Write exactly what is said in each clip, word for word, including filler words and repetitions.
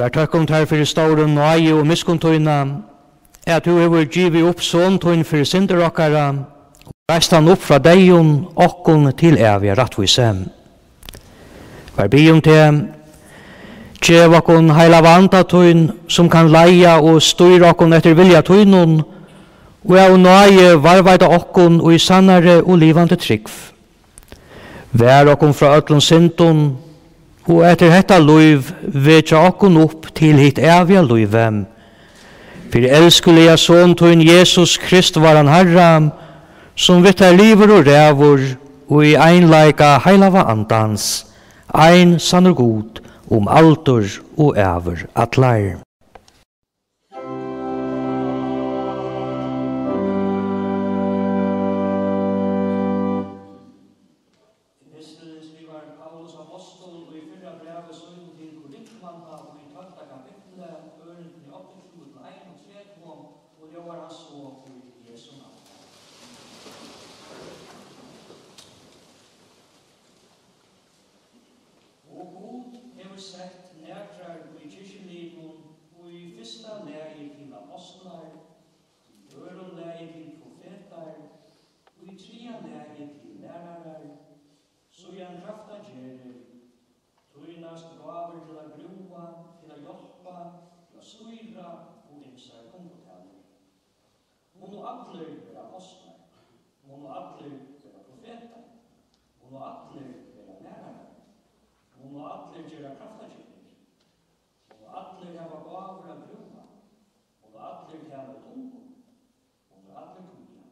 Vær tøkkum tær fyri stóru náði og miskunn tína, at tú hevur givið upp son tín fyri syndir okkara, og reist hann upp frá deyðum okkum til æviga rættvísi. Vær biðja um teg, gev okkum heilaga anda tín, sum kann leiða og stýra okkum eftir vilja tínum, og av náði varðveita okkum í sannari og livandi trúgv. Var okkum frá øllum syndum, og eftir hetta lív vekja okkum upp til hitt æviga lív. Fyri elskuliga son tín, Jesus Krist, vár Harra, sum við tær livir og ræður í einleika heilaga andans, ein sannur Gud, um aldur og ævir allar. Epistulin skrivar Paulus ápostul í fyrra brævi sínum til Korintmannabrævið í tólvta kapitli, ørindini áttaogtjúgu til einogtretivu, og ljóðar hann so í Jesu navni. Og Gud hevur sett nakrar í kirkjuliðnum, í fyrsta lagi til ápostlar, í øðrum lagi til profetar, í triðja lagi til lærarar, síðan kraftagerðir, tí næst gávur til at grúva, til at hjálpa, til at stýra og ymsar tungutalur. Munnu allir vera ápostlar, munnu allir vera profetar, munnu allir vera lærarar, munnu allir gera kraftagerðir, munnu allir hava gávur at grúva, munnu allir tala í tungum, munnu allir týða.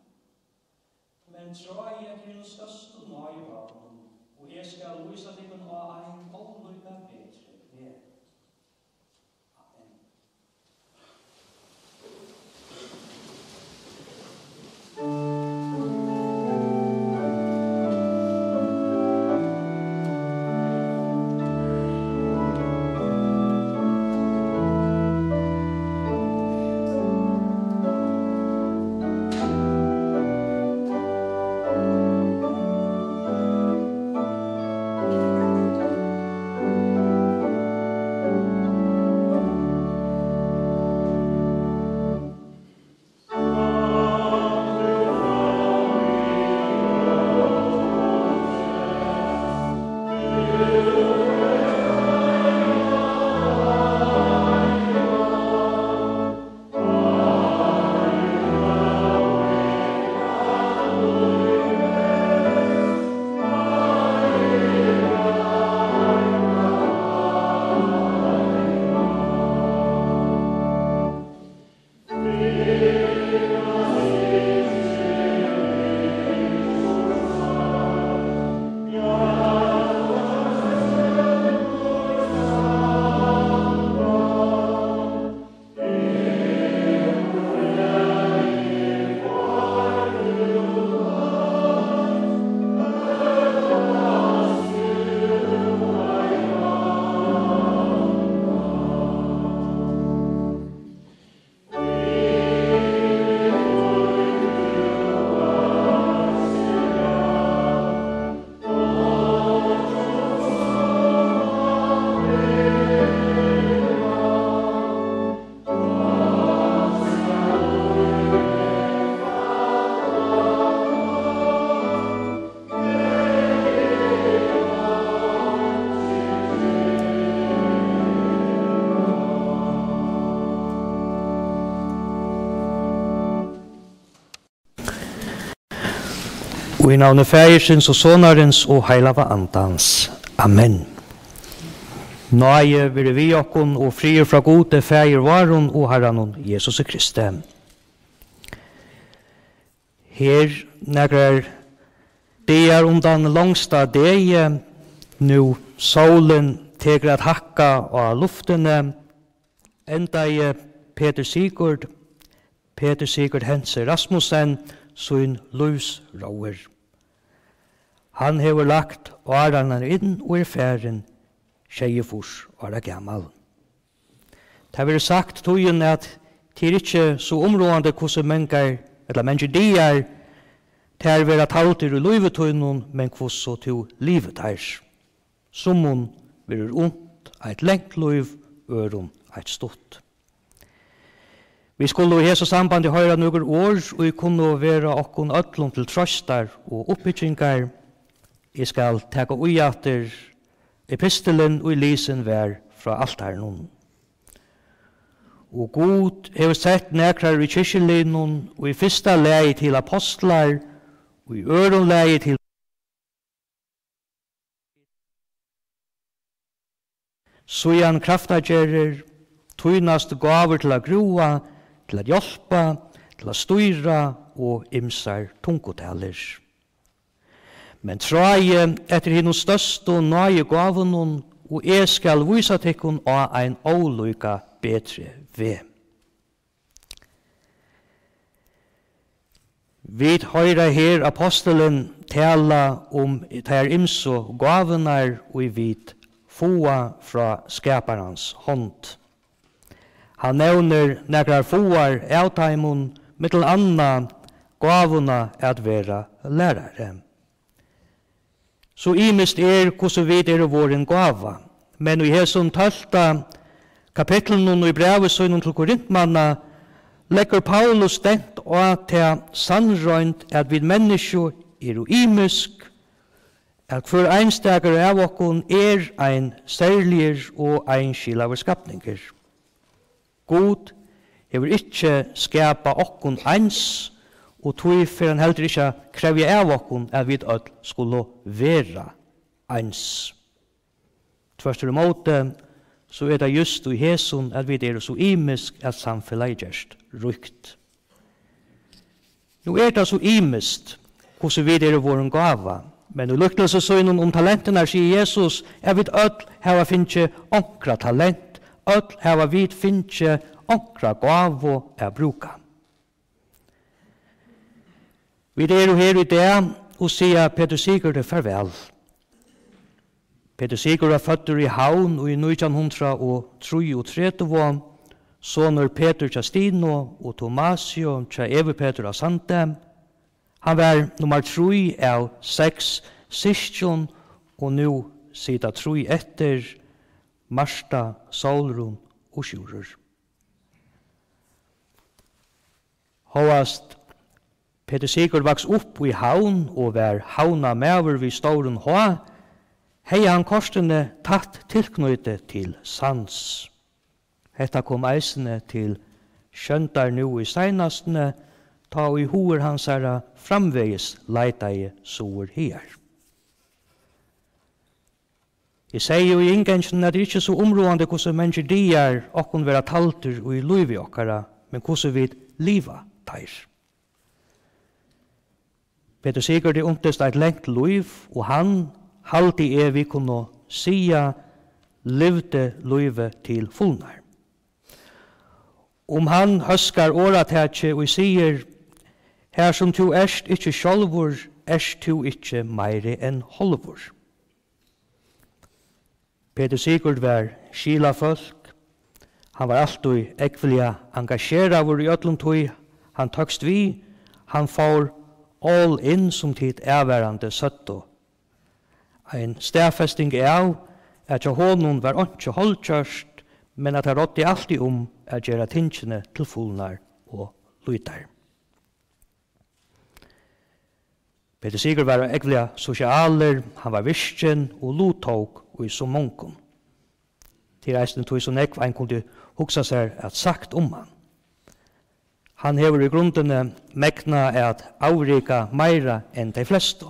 Men tráið eftir hinum størstu náðigávunum, og eg skal vísa tykkum á ein ólíka betri veg. Amen. Í navni Faðirsins og Sonarins og Heilaga Andans. Amen. Náði veri við okkum og friður frá Gudi, Faðir várum og Harranum Jesusi Kristi. Her nakrar dagar undan longsta degi, nú sólin tekur at hækka á luftini, endaði Petur Sigurd, Petur Sigurd Hentze Rasmussen, sín lívsróður. Hann hevur lagt árarnar inn og er farin, sjeyogfýrs ára gamal. Tað verður sagt tíðin, at tað er ikki so umráðandi, hvussu mangar ella mangir dagar tær verða taldir í lívi tínum, men hvussu tú livir teir. Summum verður unt eitt langt lív, øðrum eitt stutt. Vit skulu í hesum sambandi hoyra nøkur orð, ið kunnu vera okkum øllum til treystar og uppbyggingar. Eg skal taka í aftur epistilin, ið lisin var frá altarinum. Og Gud hevur sett nakrar í kirkjuliðnum, í fyrsta lagi til apostlar, í øðrum lagi til, síðan kraftargerðir, tínast gávur til at grúa, til at hjálpa, til at stýra og ymsar tungutalir. Men tráið eftir hinum størstu náðigávunum, og eg skal vísa tykkum á ein ólíka betri veg. Vit hoyra her apostulin tala um tær ymsu gávurnar, ið vit fáa frá Skaparans hond. Hann nevnir nakrar fáar av teimum, millum annað gávuna at vera lærari. So ymiskt er, hvussu vit eru vorðin gáva, men í hesum tólvta kapitlinum í brævi sínum til Korintmanna leggur Paulus dent á ta sannroynd, at vit menniskju eru ymisk, at hvør einstakur av okkum er ein serligur og einskilaður skapningur. Gud hevur ikki skapað okkum eins, og tí fer hann heldur ikki at krevja av okkum, at vit øll skulu vera eins. Tvørturímóti, so er tað júst í hesum, at vit eru so ymisk, at samfelagið gerst ríkt. Nú er tað so ymiskt, hvussu vit eru vorðin gáva, men í líknilsi sínum um talentirnar sigur Jesus, at vit øll hava fingið onkra talent, øll hava vit fingið onkra gávu at brúka. Vit eru her í dag og siga Petur Sigurði farvæl. Petur Sigurð var føddur í Havn í nítjan hundrað og trýogtretivu, sonur Petur hjá Stinu og Tomasio hjá Evu Petur á Sandi. Hann var nummar trý av seks systkjum, og nú sita trý eftir, Marta, Sólrun og Sjúrður. Hóast Petur Sigurð vaks upp í Havn og var havnarmaður við stórum H, hevði hann kortini tætt tilknýti til Sands. Hetta kom eisini til sjóndar nú í seinastuni, tá ið hugur hansara framvegis leitaði suður higar. Eg segði í innganginum, at tað er ikki so umráðandi, hvussu mangir dagar okkum verða taldir í lívi okkara, men hvussu vit liva teir. Petur Sigurði untist eitt langt lív, og hann, haldi eg, vit kunnu siga, livdi lívið til fulnar. Um hann hóskar orðatakið, ið sigur: Har sum tú ert ikki sjálvur, ert tú ikki meiri enn hálvur. Petur Sigurd var skilafólk. Hann var altíð ógvuliga engasjeraður í øllum tí, hann tókst við. Hann fór all in, sum tit avvarðandi søgdu. Ein staðfesting av, at hjá honum var einki hálvgjørt, men at hann ráddi altíð um at gera tingini til fulnar og lýtar. Petur Sigurd var ógvuliga sosialur, hann var virkin og luttók í so mongum. Tað er eisini tí, so nógv ein kundi hugsa sær at sagt um hann. Hann hevur í grundini megnað at avrika meira enn tey flestu.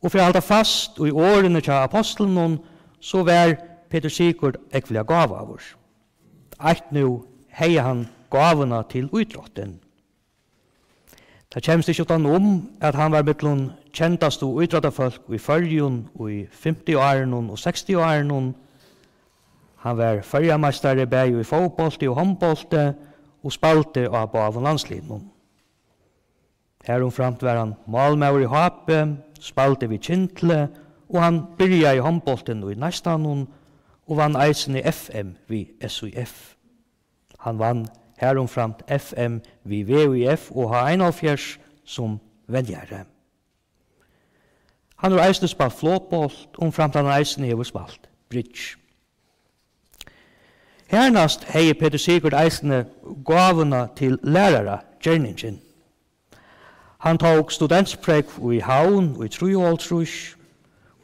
Og fyri at halda fast í orðini hjá ápostlinum, so var Petur Sigurd ógvuliga gávaður. Eitt nú hevði hann gávuna til ítróttin. Tað kemst ikki uttan um, at hann var millum kendastu ítróttafólk í Føroyum í fimtiárunum og sekstiárunum. Hann var føroyameistari bæði í fótbólti og hondbólti og spældi á báðum landsliðunum. Harumframt var hann málmaður í H B, spældi við Kyndli, og hann byrjaði hondbóltin í Neistanum og vann eisini F M við S I F. Hann vann harumframt F M við V I F og H einoghálvfjerðs sum venjari. Hann hevur eisini spælt flogbólt, umframt hann eisini hevur spælt bridge. Hernæst hevði Petur Sigurd eisini gávuna til læraragerningin. Hann tók studentsprógv í Havn í trýoghálvtrýss.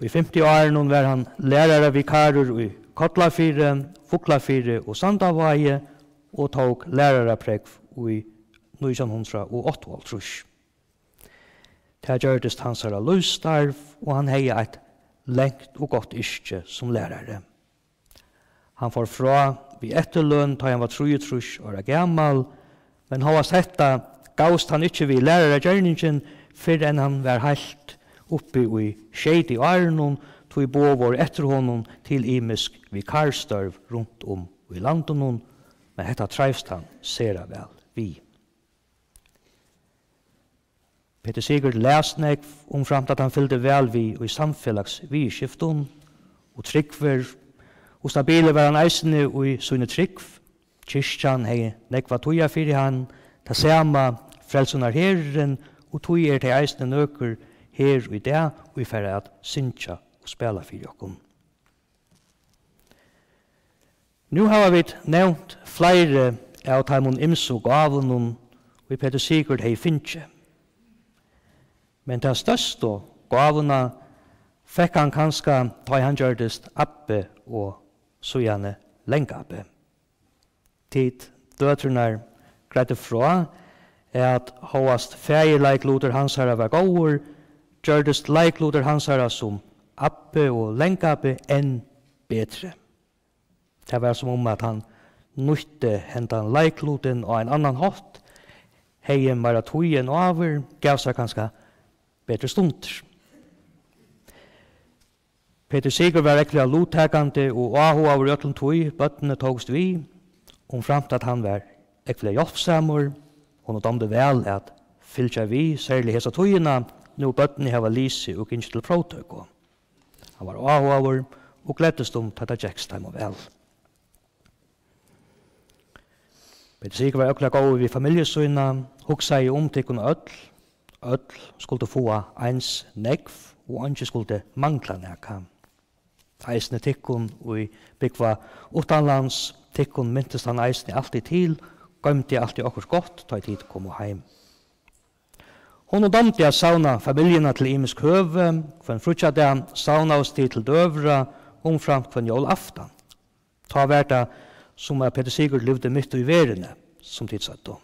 Í fimti árunum var hann læraravikarur í Kollafirði, Fuglafirði og Sandavági og tók læraraprógv í nítjan hundrað og áttaoghálvtrýss. Tað gjørdist hansara lívsstarv, og hann hevði eitt langt og gott yrki sum lærari. Hann fór frá við eftirløn, tá hann var trýogtrýss ára gamal, men hóast hetta gavst hann ikki við læraragerningin, fyrr enn hann var heilt uppi í sjeytiárunum, tí boð vóru eftir honum til ymisk vikarstørv runt um í landinum, men hetta treivst hann sera væl við. Petur Sigurd las nógv, umframt at hann fylgdi væl við í samfelagsviðurskiftum, og trúgvur og stabilur var hann eisini í síni trúgv. Kirkjan hevði nógv at týða fyri hann, tað sama Frelsunarherurin, og tí eru tey eisini nøkur her í dag, ið fara at syngja og spæla fyri okkum. Nú hava vit nevnt fleiri av teimum ymsu gávunum, ið Petur Sigurd hevði fingið. Men ta størstu gávuna fekk hann kanska, tá ið hann gjørdist abbi og síðani langabbi. Tit, døtrurnar, greiddu frá, at hóast faðirleiklutur hansara var góður, gjørdist leiklutur hansara sum abbi og langabbi enn betri. Tað var, sum um at hann nýtti hendan leiklutin á ein annan hátt, hevði meira tíð enn áður, gav sær kanska betri stundir. Petur Sigurd var ógvuliga luttakandi og áhugaður í øllum tí, børnini tókust við, umframt at hann var ógvuliga hjálpsamur. Honum dámdi væl at fylgja við, serliga hesa tíðina, nú børnini hava lisið og gingið til próvtøku. Hann var áhugaður og gleddist um, tá tað gekst teimum væl. Petur Sigurd var ógvuliga góður við familju sína, hugsaði um tykkum øll. Øll skuldu fáa eins nógv, og eingin skuldi mangla nakað. Eisini tykkum, ið búgva uttanlands, tykkum mintist hann eisini altíð til, goymdi altíð okkurt gott, tá ið tit komu heim. Honum dámdi at savna familjuna til ymisk høvi. Hvønn fríggjadag savnaðust tit til døgurða, umframt hvønn jólaaftan. Tá var tað, sum at Petur Sigurd livdi mitt í verðini, sum tit søgdu.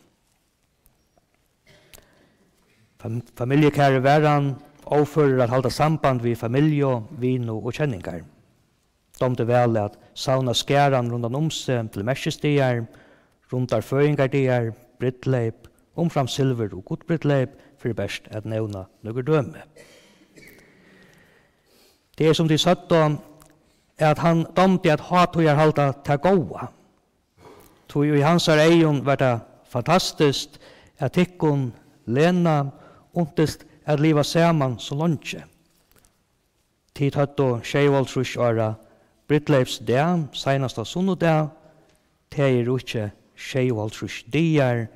Fam-, familjukæri var hann, óførur at halda samband við familju, vini og kenningar. Dámdi væl at savna skaran rundan um seg til merkisdagar, rundar føðingardagar, brúdleyp, umframt silvur- og gullbrúdleyp, fyri bert at nevna nøkur dømi. Tað er, sum tit søgdu, at hann dámdi at hátíðarhalda tað góða. Tí í hansara eygum var tað fantastiskt, at tykkum, Lena, untist at liva saman so leingi. Tit høvdu sjeyoghálvtrýss ára brúdleypsdag seinasta sunnudag. Tað eru ikki sjeyoghálvtrýss dagar,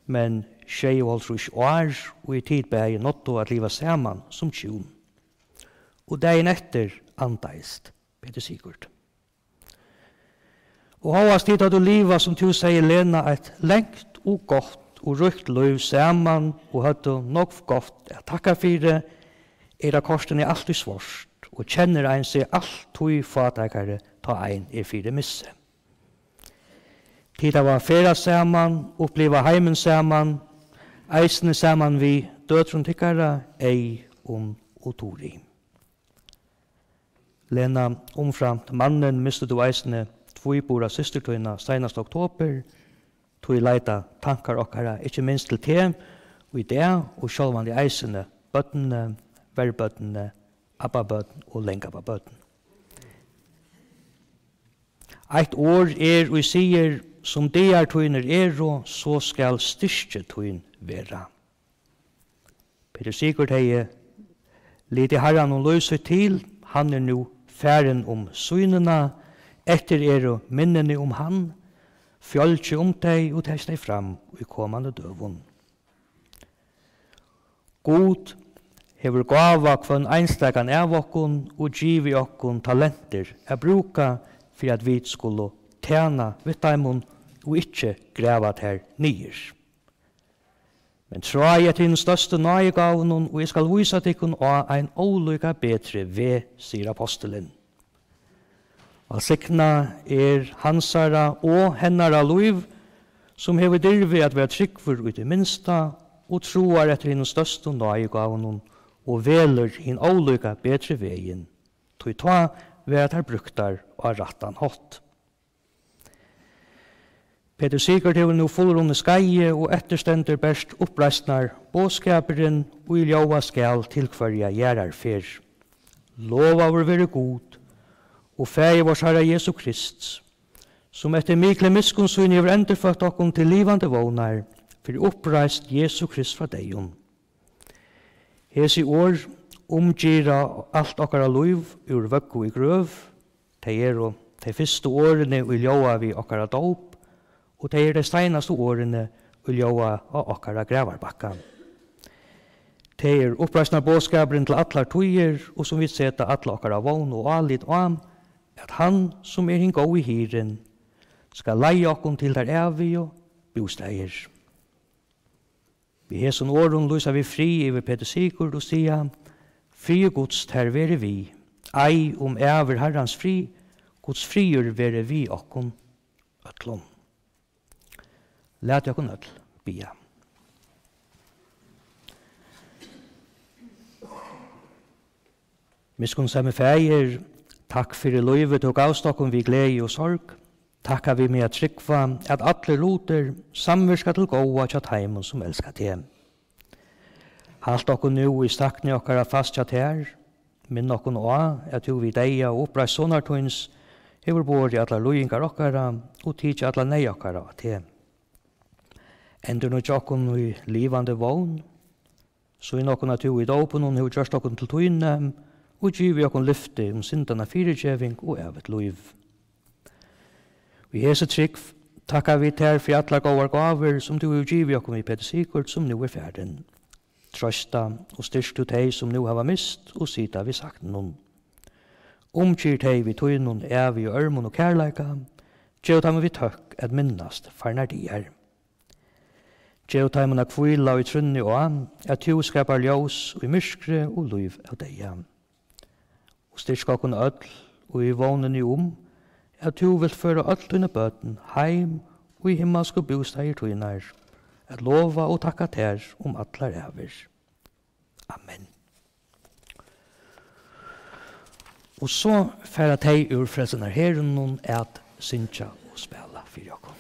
men sjeyoghálvtrýss ár, ið tit bæði náddu at liva saman sum hjún. Og dagin eftir andaðist Petur Sigurd. Og hóast tit høvdu livað, sum tú segði, Lena, eitt langt og gott og ríkt lív saman og høvdu nógv gott at takka fyri, er tað kortini altíð svárt og kennir ein seg altíð fátækari, tá ein er fyri missi. Tit hava ferðast saman, upplivað heimin saman, eisini saman við døtrum tykkara, Eyðun og Turið. Lena, umframt mannin misti tú eisini tvíbura systur tína seinasta oktobur. Tí leita tankar okkara ikki minst til teg í dag, og sjálvandi eisini børnini, verbørnini, abbabørn og langabbabørn. Eitt orð er, ið sigur: Sum dagar tínir eru, so skal styrki tín vera. Petur Sigurd hevði litið Harran um lív sítt til. Hann er nú farin um sýnina. Eftir eru minnini um hann, fjálgið um tey, og tey stey fram í komandi døgum. Gud hevur gávað hvønn einstakan av okkum og givið okkum talentir at brúka, fyri at vit skulu tæna við teimum og ikki grava tær niður. Men tráið eftir hinum størstu náðigávunum, og eg skal vísa tykkum á ein ólíka betri veg, sigur apostulin. Vælsignað er hansara og hennara lív, sum hevur dirvi at vera trúgvur í tí minsta og tráar eftir hinum størstu náðigávunum og velur hin ólíka betri vegin, tí tá verða tær brúktar á rættan hátt. Petur Sigurd hevur nú fullrunnið skeiðið, og eftir stendur bert uppreisnar boðskapurin, ið ljóða skal til hvørja jarðarferð. Lovaður veri Gud og Faðir vors Harra Jesu Krists, sum eftir miklu miskunn síni hevur endurføtt okkum til livandi vónar fyri uppreisn Jesu Krists frá deyðum. Hesi orð umgera alt okkara lív úr vøggu í grøv. Tey eru tey fyrstu orðini, ið ljóða við okkara dóp, og tey eru tey seinastu orðini, ið ljóða á okkara gravarbakka. Tey eru uppreisnarboðskapurin til allar tíðir, og sum vit seta alla okkara vón og álit á, at hann, sum er hin góði hirðin, skal leiða okkum til tær ævigu bústaðir. Við hesum orðum lýsa vit frið yvir Petur Sigurd og siga: Friður Guds tær veri við. Ei um ævir Harrans frið, Guds friður veri við okkum øllum. Latið okkum øll biðja. Miskunnsami Faðir, takk fyri lívið, tú gavst okkum við gleði og sorg. Takk, at vit mega trúgva, at allir lutir samvirka til góða hjá teimum, sum elska teg. Halt okkum nú í sakni okkara fast hjá tær. Minn okkum á, at tú við deyða og uppreisn Sonar tíns hevur borið allar líðingar okkara og tikið alla neyð okkara á teg. Endurnýggja okkum í livandi vón. Sýn okkum, at tú í dópinum hevur gjørt okkum til tíni og givið okkum lyfti um syndanna fyrigeving og ævigt lív. Í hesi trúgv takka vit tær fyri allar góðar gávur, sum tú hevur givið okkum við Petur Sigurd, sum nú er farin. Trøsta og styrk tú tey, sum nú hava mist og sita við sakninum. Umgir tey við tínum ævigu ørmum og kærleika. Gev teimum við tøkk at minnast farnar dagar. Gev teimum at hvíla í trúnni á, at tú skapar ljós í myrkri og lív av deyða. Og styrk okkum øll í vónini um, at tú vilt føra øll tíni børn heim í himmalsku bústaðir tínar, at lova og takka tær um allar ævir. Amen. Og so fara tey úr Frelsunarherinum at syngja og spæla fyri okkum.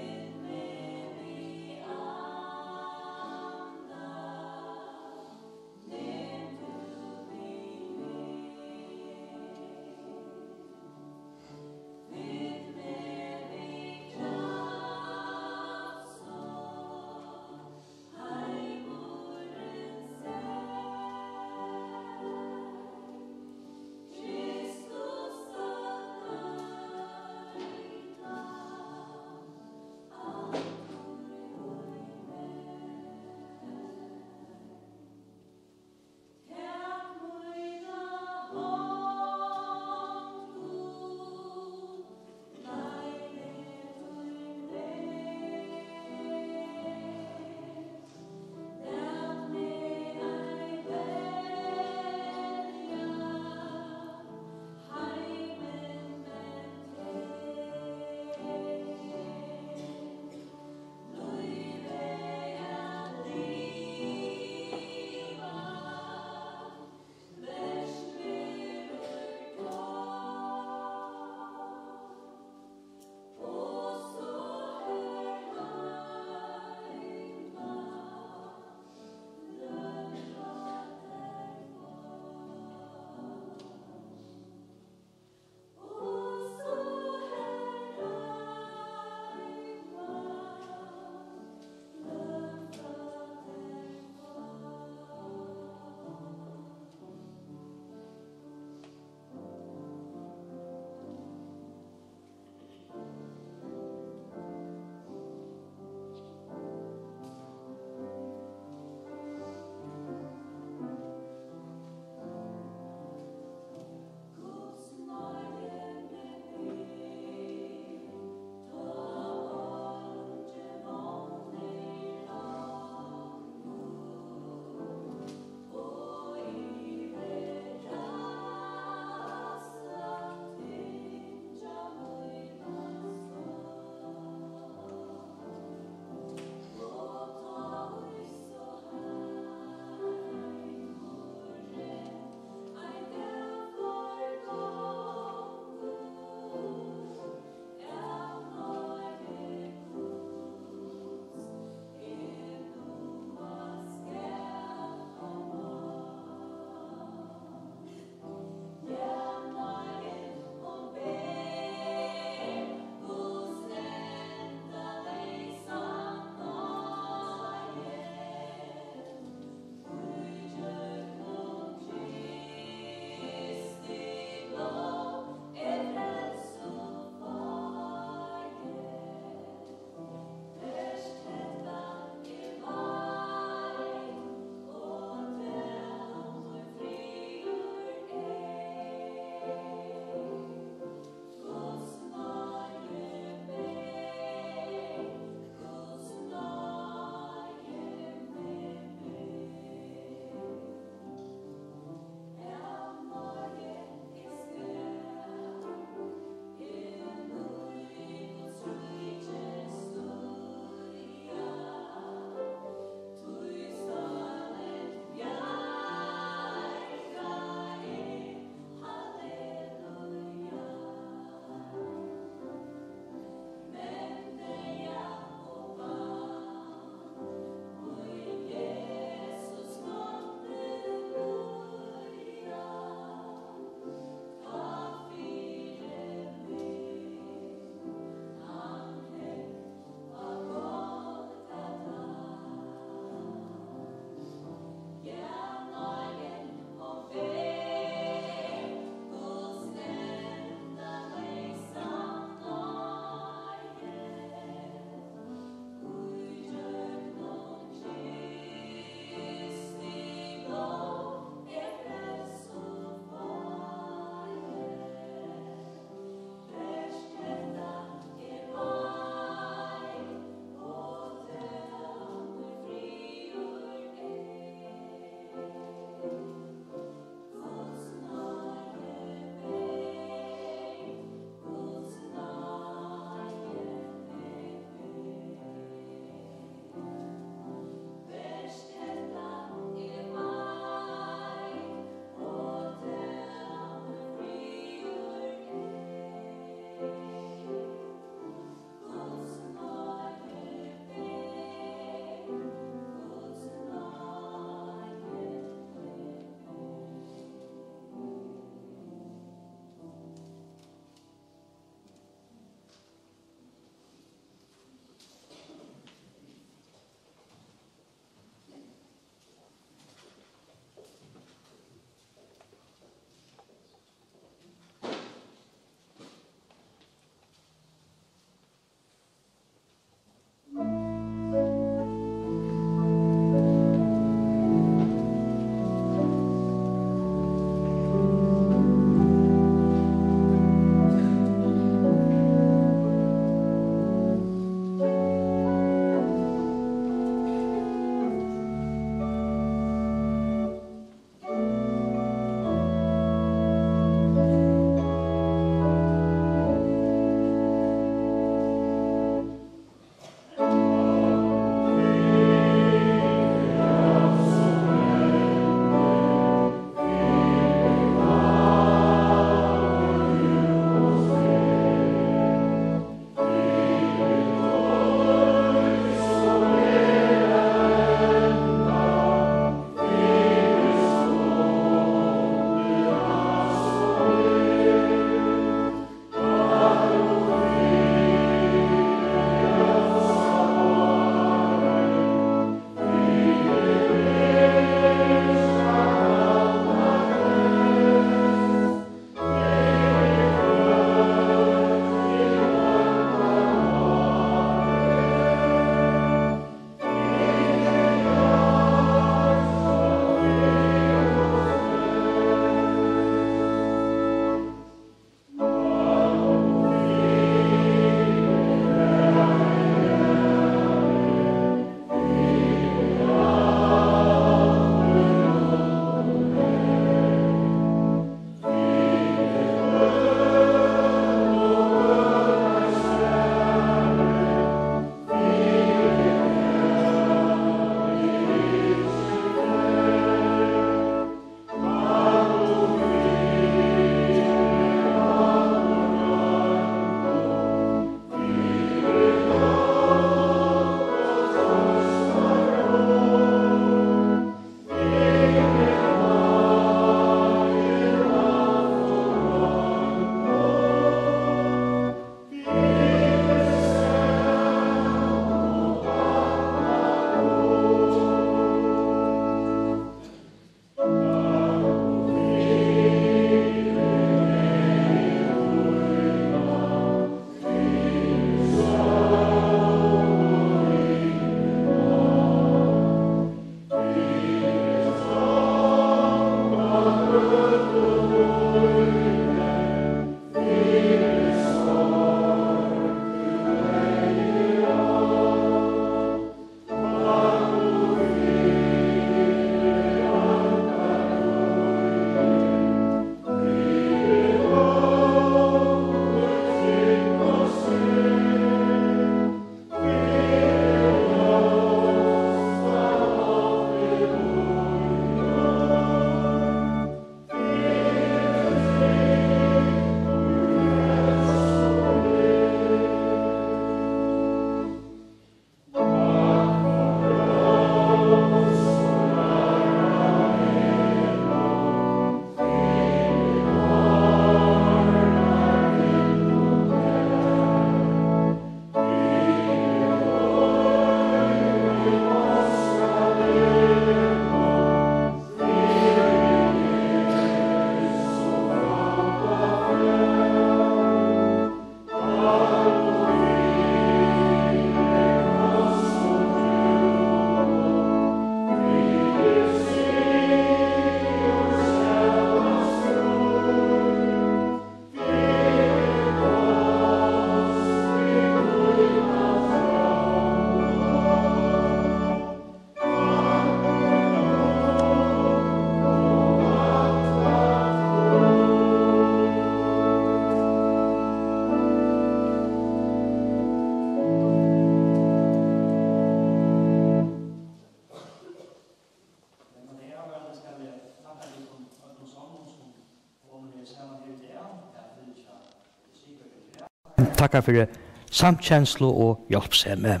Takka fyri samkenslu og hjálpsemi.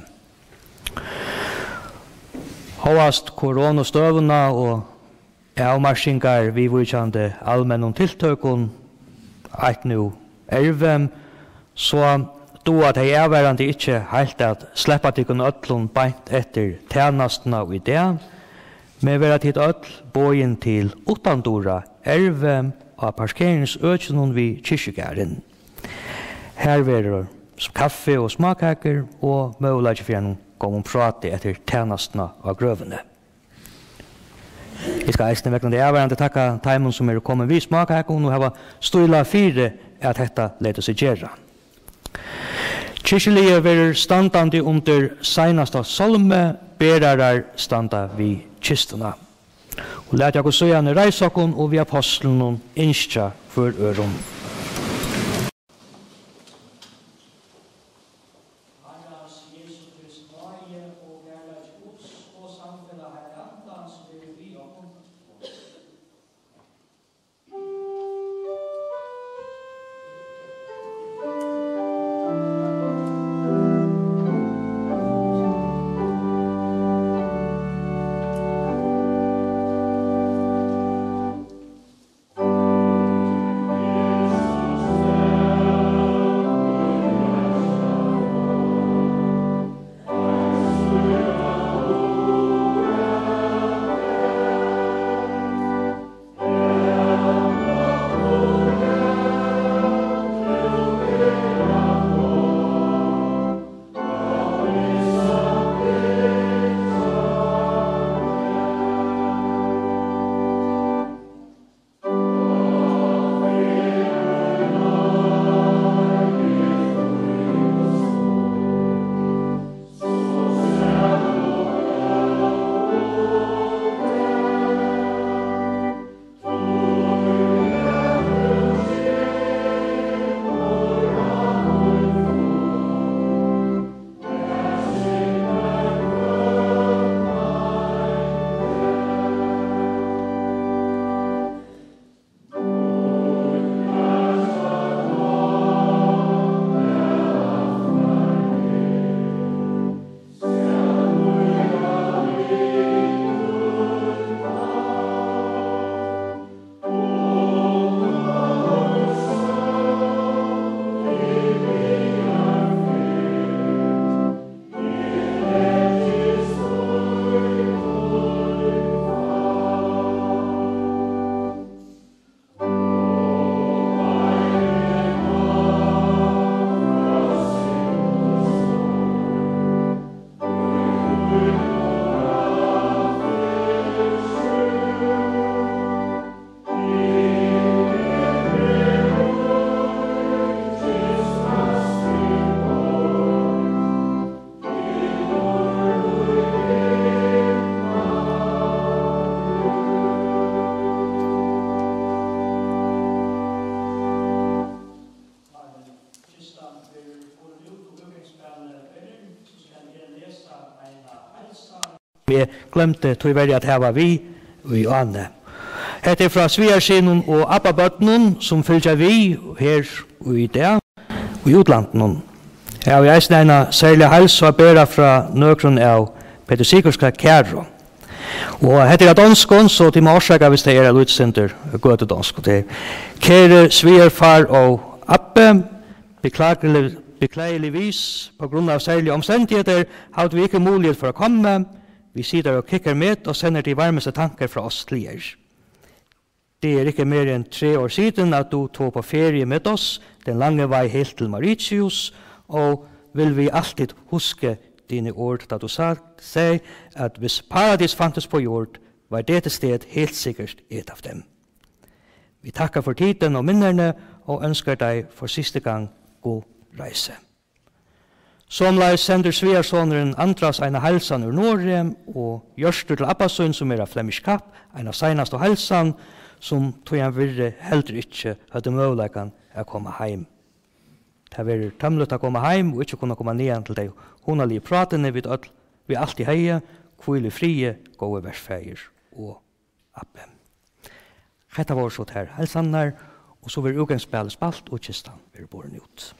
Hóast koronustøðuna og avmarkingar viðvíkjandi almennum tiltøkum, eitt nú ervm, so duga tey avvarðandi ikki heilt at sleppa tykkum øllum beint eftir tænastuna í dag, men verða tit øll boðin til uttandura ervm á parkeringsøkinum við kirkjugarðin. Har verður kaffi og smákakur og møguleiki fyri einum góðum práti eftir tænastuna á Grøvini. Eg skal eisini vegna tað avvarðandi takka teimum, sum eru komin við smákakum og hava stílað fyri, at hetta letur seg gera. Kirkjuliðið verður standandi undir seinasta sálmi, berarar standa við kistuna. Og latið okkum síðani reisa okkum og við ápostlunum ynskja hvør øðrum. Harrans Jesu Krists náði og kærleiki Guds og samfelag Heilaga Andans verið við okkum. Eg gloymdi tíverri at hava við í áðni. Hetta er frá svigarsynum og abbabørnum, sum fylgja við her í dag í útlandinum. Eg havi eisini eina serliga heilsu at bera frá nøkrum av Petur Sigurdsa kæru. Og hetta er á donskum, so tit má orsaka, hvis tað er eitt lítið sindur gøtudonsk. Og tað er: Kære svigerfar og abbe, beklagelig-, beklageligvis, på grund av særlige omstendigheder, har vi ikke mulighed for at komme. Vi sidder og kigger med og sender de varmeste tanker fra os til jer. Det er ikke mere end tre år siden, at du tog på ferie med os den lange vej helt til Mauritius, og vil vi altid huske dine ord, da du sa-, sagde, at hvis paradis fandtes på jord, var dette sted helt sikkert et af dem. Vi takker for tiden og minderne, og ønsker dig for sidste gang god rejse. Somuleiðis sendir svigarsonurin Andras eina heilsan úr Noregi og hjørtur til abba sín, sum er av Flemish Cap, eina seinastu heilsan, sum tíðarvirði heldur ikki høvdu møguleikan at koma heim. Tað verður tómligt at koma heim og ikki kunna koma niðan til tey hugnaligu prátini, vit øll, vit altíð høvdu. Hvíl í friði, góði verfaðir og abbi. Hetta vóru so tær heilsanirnar, og so verður útgangsspælið spælt, og kistan verður borin út.